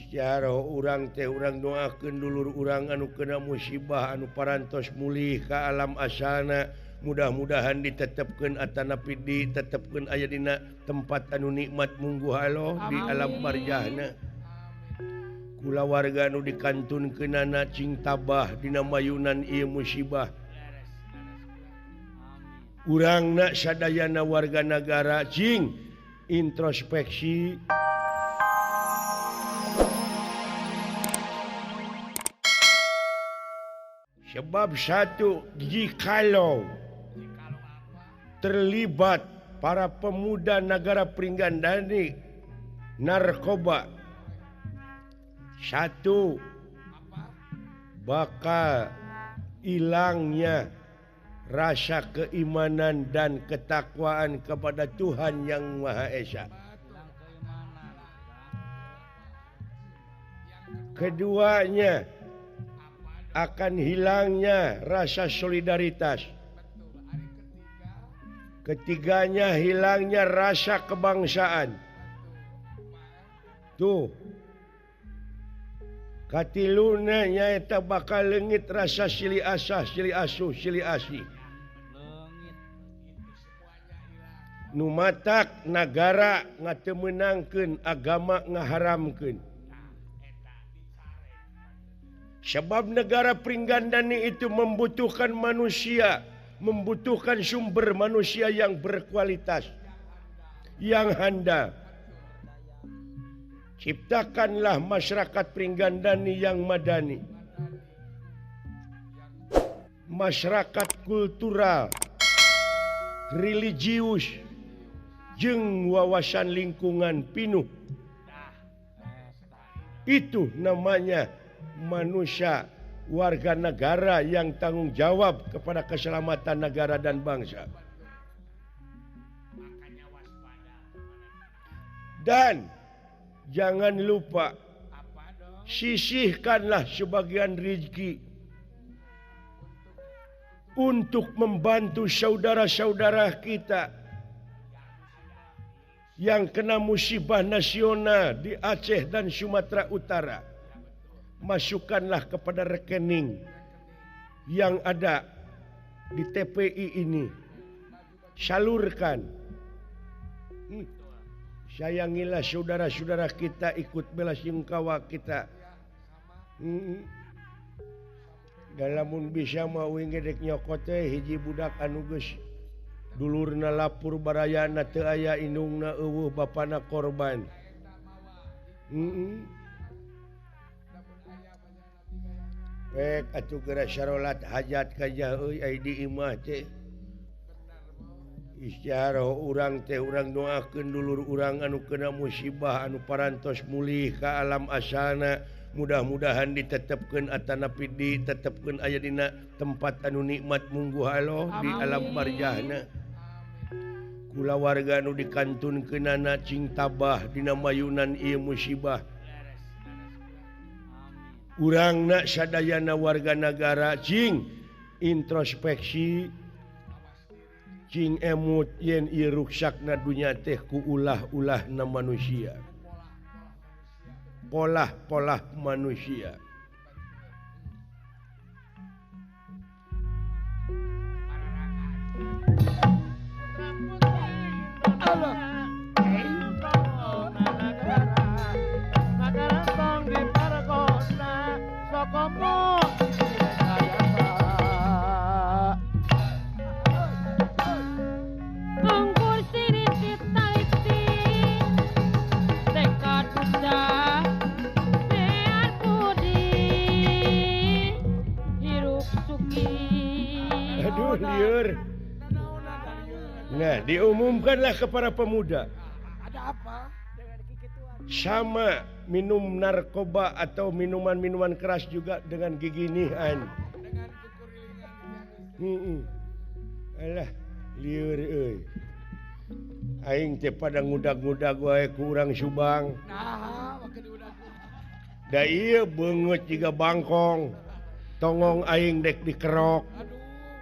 Istiharoh urang teh urang doakeun dulur urang anu kena musibah anu parantos mulih ka alam asalna, mudah-mudahan ditetepkeun atanapi ditetepkeun aya dina tempat anu nikmat mungguh Allah di alam barjahna. Kulawarga anu dikantunkeunana cing tabah dina mayunan ieu musibah. Urangna sadayana warga nagara cing introspeksi. Sebab satu, jikalau terlibat para pemuda negara Pringgandani narkoba, satu, bakal hilangnya rasa keimanan dan ketakwaan kepada Tuhan Yang Maha Esa. Keduanya, akan hilangnya rasa solidaritas. Ketiganya, hilangnya rasa kebangsaan. Tuh. Katiluna nyaeta bakal leungit rasa silih asah, silih asuh, silih asih. Nu matak nagara ngatemeunangkeun agama ngaharamkeun. Sebab negara Pringgandani itu membutuhkan manusia, membutuhkan sumber manusia yang berkualitas, yang handal. Ciptakanlah masyarakat Pringgandani yang madani, masyarakat kultural, religius, jeung wawasan lingkungan pinuh. Itu namanya manusia warga negara yang tanggung jawab kepada keselamatan negara dan bangsa. Dan jangan lupa sisihkanlah sebagian rezeki untuk membantu saudara-saudara kita yang kena musibah nasional di Aceh dan Sumatera Utara. Masukkanlah kepada rekening yang ada di TPI ini. Salurkan. Sayangilah saudara-saudara kita, ikut bela sungkawa kita. Dalamun bisa mah uing gedek nyokot teh hiji budak anu geus dulurna lapur barayana teu aya, indungna eueuh, bapana korban. Pek atuh geura sarolat hajat kajah euy ai di imah teh. Istiharoh urang teh urang doakeun dulur urang anu kena musibah anu parantos mulih ka alam asalna, mudah-mudahan ditetepkeun atanapi ditetepkeun aya dina tempat anu nikmat mungguh Allah di alam barjahna. Kulawarga anu dikantunkeunana cing tabah dina mayunan ieu musibah. Urangna sadayana warga nagara cing introspeksi, cing emut yen ieu ruksakna dunya teh ku ulah-ulahna manusia, polah-polah manusia. Aduh liur. Nah, diumumkanlah kepada pemuda. Ada apa? Sama minum narkoba atau minuman-minuman keras juga dengan giginihan. Alah, liur euy. Aing teh pada ngudag-ngudag wae ku urang Subang. Nah, make diudag. Da ieu beungeut jiga bangkong. Tongong aing dek dikerok.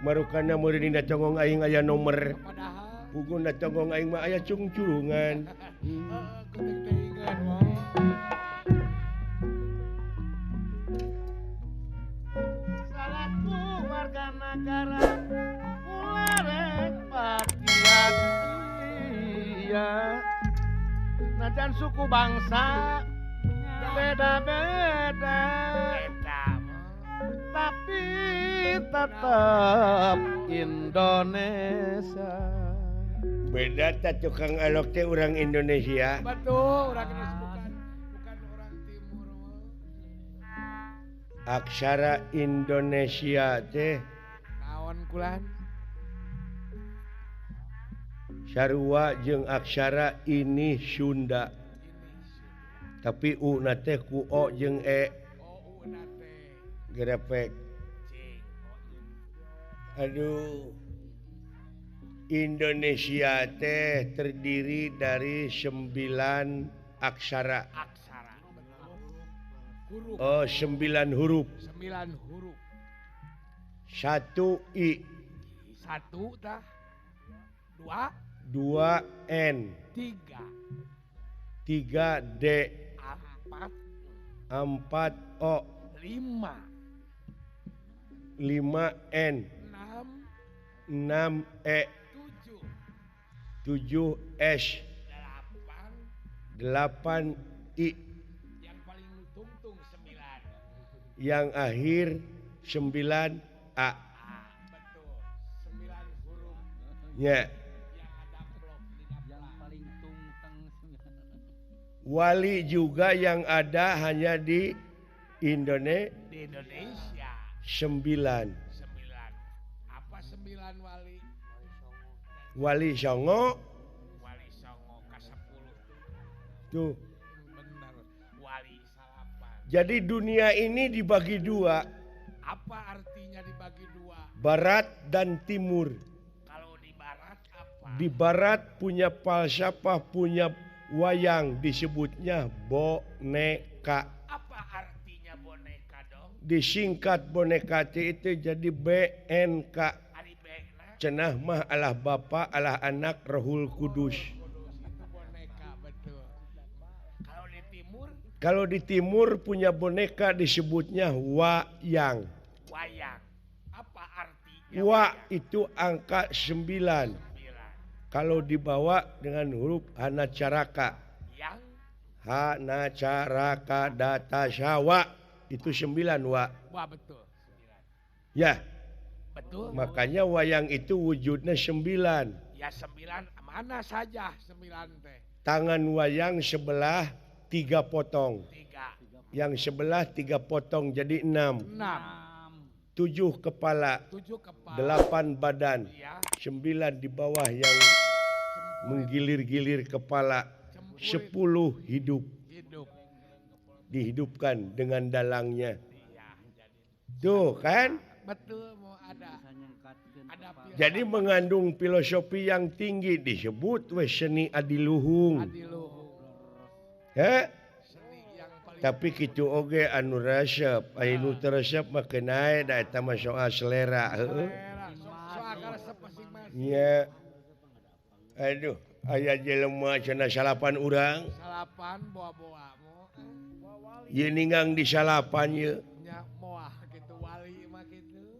Marukana meureun dina tongong aing aya nomor. Puguna tongong aing mah aya cungcurungan. nagara ularek bagian iya najan suku bangsa beda-beda tapi tetap Indonesia. Beda tak tukang alok teh orang Indonesia. Betul, orang Indonesia bukan orang Timur. Aksara Indonesia teh naon kulan? Sarua jeung aksara ini Sunda. Tapi u na teh ku o jeung e. Gerepek. Aduh. Indonesia teh terdiri dari 9 aksara. Aksara. Huruf. Oh, 9 huruf. 9 huruf. 1 I. 1 tah. 2. 2 N. 3. 3 D. 4. 4 O. 5. 5 N. 6. 6 E. 7 S. 8 I. Yang paling tungtung 9. Yang akhir 9 A. Betul. 9 huruf. Ya. Yang ada blok yang paling tungteng 9. Wali juga yang ada hanya di Indonesia. Di Indonesia. 9. 9. Apa 9 wali? Wali Songo. Wali Songo ke-10 tuh. Benar, wali salapan. Jadi dunia ini dibagi dua. Apa artinya dibagi dua? Barat dan timur. Kalau di barat apa? Di barat punya falsafah, punya wayang, disebutnya boneka. Apa artinya boneka dong? Disingkat boneka itu jadi BNK. Cenah mah Allah Bapa, Allah Anak, Rohul Kudus. Itu boneka, betul. Kalau di timur? Kalau di timur punya boneka disebutnya wayang. Wayang. Apa artinya? Wa itu angka 9. 9. Kalau dibawa dengan huruf Hanacaraka. Yang? Hanacaraka data sawa itu 9 wa. Wah, betul. 9. Ya. Betul. Makanya wayang itu wujudnya 9. Ya 9, mana saja 9 teh. Tangan wayang sebelah 3 potong. 3. Yang sebelah 3 potong jadi 6. 6. 7 kepala. 7 kepala. 8 badan. Ya. 9 di bawah yang menggilir-gilir kepala. 10 hidup. Hidup. Dihidupkan dengan dalangnya. Ya, jadi. Tuh kan? Betul, mau ada. Jadi mengandung filosofi yang tinggi disebut we seni adiluhung. Adiluhung. He? Seni yang paling Tapi kitu oge anu resep, aya nu teu resep mah keun da eta mah soal selera heueuh. Soal resep masing-masing. Nya. Aduh, aya jelema cenah salapan urang. Salapan boa-boa mo. Ieu ninggang di salapan ieu. Nya moah kitu wali mah kitu.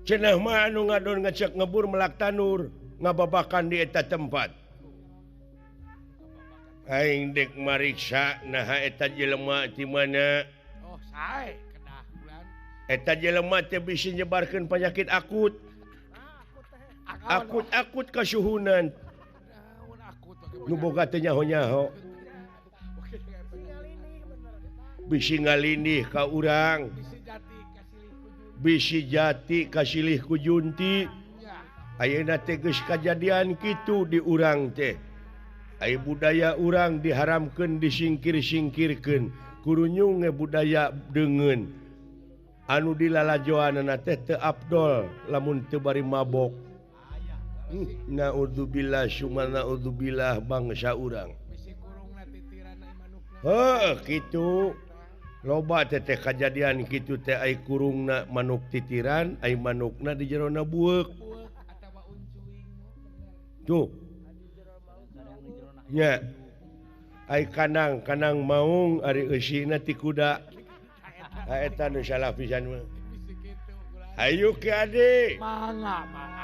Cenah mah anu ngadon ngecek ngebur melak tanur ngababakan di eta tempat. Aing dek mariksa naha eta jelema ti mana. Oh, sae kedah bulan. Eta jelema teh bisi nyebarkeun penyakit akut. Akut-akut kasuhunan. Nu boga teh nyaho-nyaho. Bisi ngalindih ka urang. Bisi jati kasilih ku junti. Ayeuna teh geus kajadian kitu di urang teh. Aya budaya urang diharamkeun disingkir-singkirkeun. Kurunyung ge budaya deungeun. Anu dilalajoanana teh teu abdol lamun teu bari mabok. Naudzubillah summa naudzubillah bangsa urang. Heuh kitu. Loba teh kajadian kitu teh ai kurungna manuk titiran, ai manukna di jerona bueuk. Tuh. Nya. Ai kanang-kanang maung ari eusina ti kuda. Eta nu salah pisan mah. Hayu Ki Adi. Mangga, mangga.